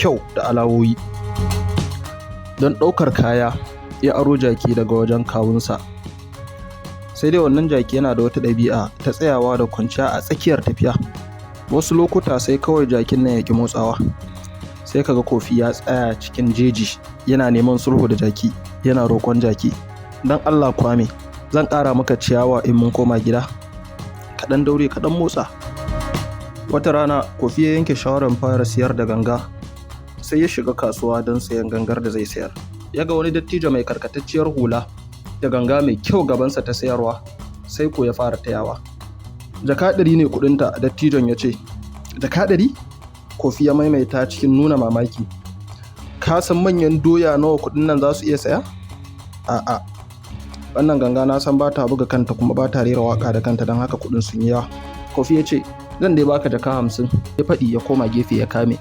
kyau da alawoyi. Don ɗaukar kaya, ya aro jaki daga wajen kawunsa. Sai dai wannan jaki yana da wata ɗabi'a ta tsayawa da kwanciya a tsakiyar tafiya. Wasu lokuta sai kawai jakin nan ya ƙi motsawa. Sai kaga Kofi ya tsaya cikin jeji yana neman sulhu da jaki, yana roƙon jaki, "Don Allah Kwame, zan ƙara maka ciyawa in mun koma gida. Ka ɗan daure ka ɗan motsa." Wata rana Kofi ya yanke shawarar fara siyar da ganga. Sai ya shiga kasuwa don sayen gangar da zai sayar. Ya ga wani dattijo mai karkatacciyar hula da ganga mai kyau gabansa ta sayarwa, sai ko ya fara tayawa. "Jaka 100 ne kuɗinta," dattijon ya ce. "Jaka 100?" Kofi ya maimaita cikin nuna mamaki. "Ka san manyan doya nawa kuɗin nan za su iya saya? A'a. Wannan ganga na san ba ta buga kanta kuma ba ta rera waƙa da kanta, don haka kuɗin sun yi yawa." Kofi ya ce, "Zan dai baka jaka 50." Ya faɗi ya koma gefe ya kame.